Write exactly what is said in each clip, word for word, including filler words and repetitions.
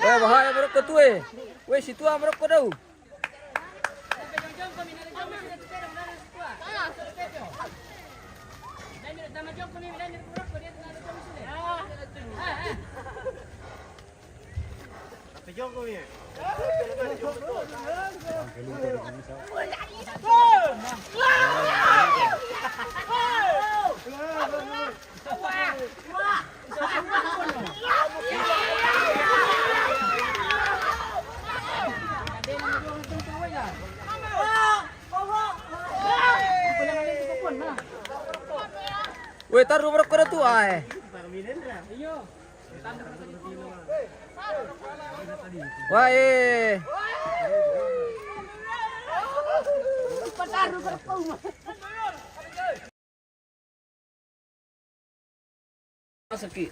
Weh, bahaya Maroko tu, eh. Weh, situ ah Maroko tu. Weh, taruh Maroko tu, ai. Wah, eh. Sakit.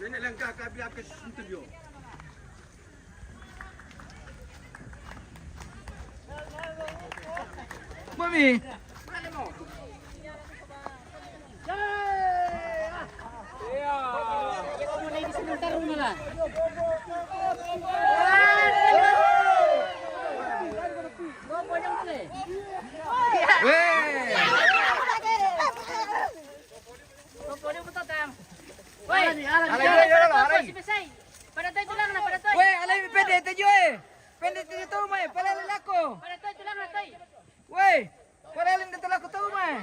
Nenek langkah ke belakang sentuh dia. Mami. Weh. Weh, alai mi pede tejo eh. Pede tejo tu mai, pala lelako. Weh, pala lelako tu mai.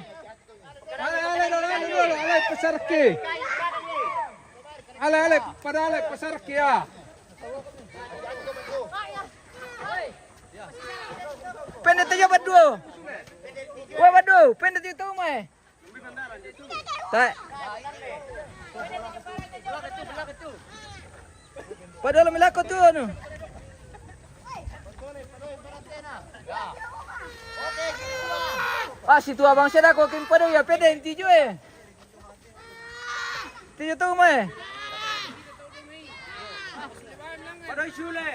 Alai, alai, alai, alai, alai, alai, pasarki. Alai, alai, pada alai, pasarki ya. Pede tejo badu. Weh, badu, pede tejo tu mai. Tak. Padahal melako tu anu. Ah, si tua bangsa dah kau kim padu ya pede inti jue. Tiga tu mai. Padu sule.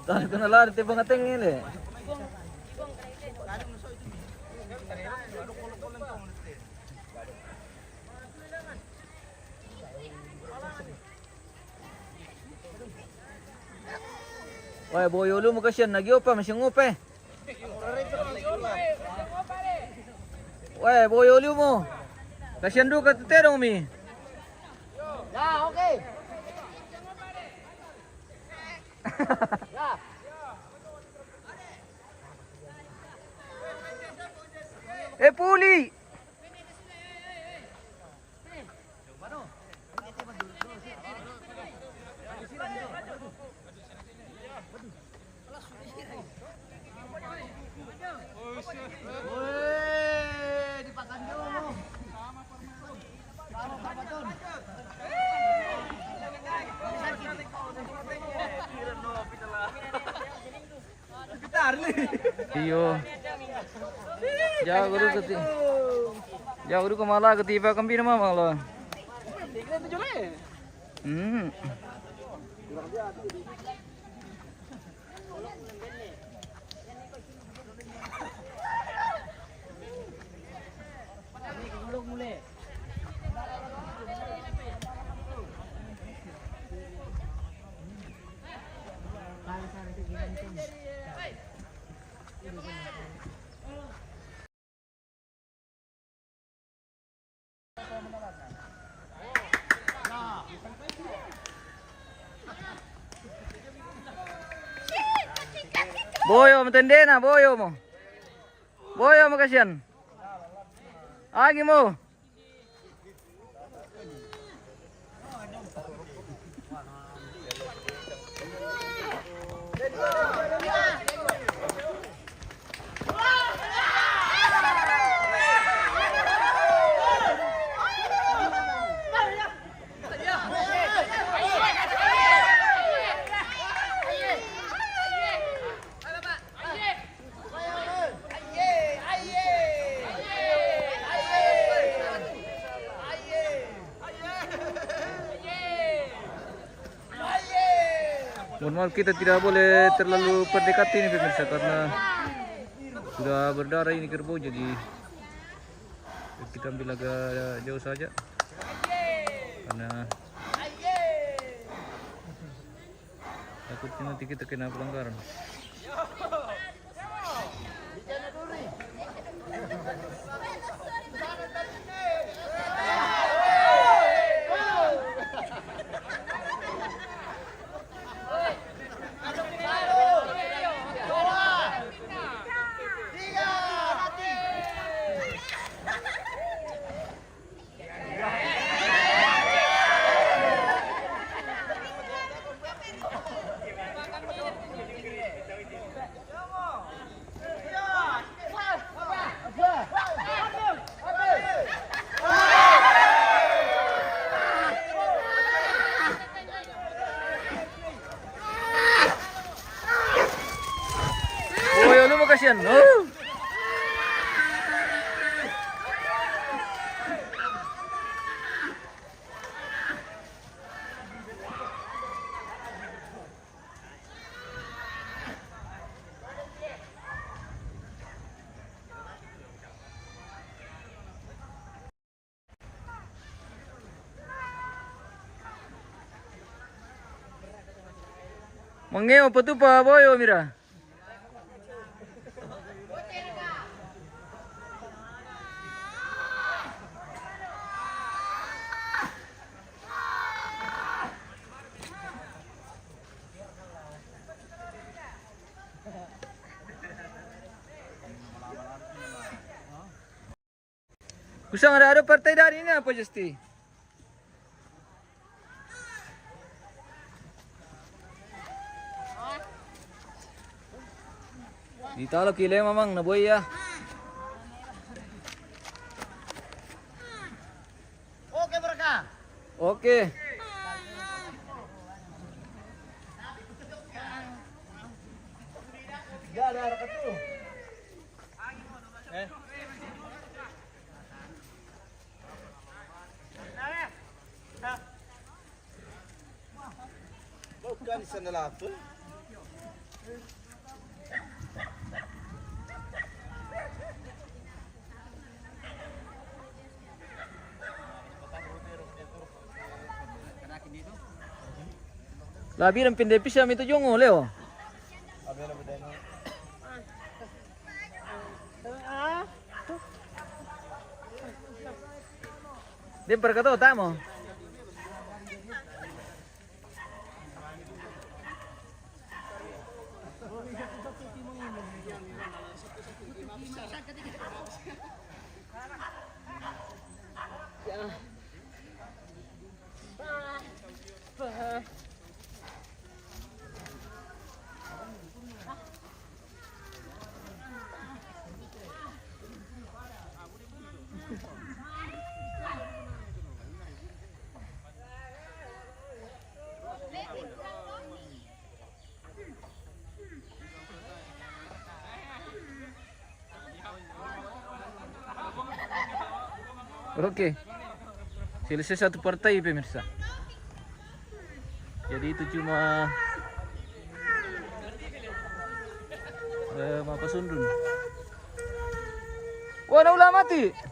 Tadi kena lari tebang ateng ini. Weh, boyo lu mo kasian lagi opa masih ngope. Weh, boyo lu mo. Kasian duka tu terong mi. Ya, oke. Ya. Eh, puli. Iyo. Jago du keti. Jago du kemala keti pa kempi nama mala. Hmm. Boyo mo tendena, boyo mo. Boyo mo kasian. Agi mo. Mohon maaf, kita tidak boleh terlalu mendekati ini, pemirsa, karena sudah berdarah ini kerbau, jadi kita ambil agak jauh saja. Karena takutnya nanti kita kena pelanggaran. Oi, anu mo kasian. Oh. Mangeo patupa boyo mira. Kusang ada ada partai dari ini apa, Justi? Di talo kile mamang na boy ya. Oke, mereka. Oke. Bukan di sana lah tu. Labi dan pinde pisa mi tu jongo leo. Dia perkato tamo. Oke. Selesai satu partai, pemirsa. Jadi itu cuma eh, apa sundun. Wah, na ulah mati.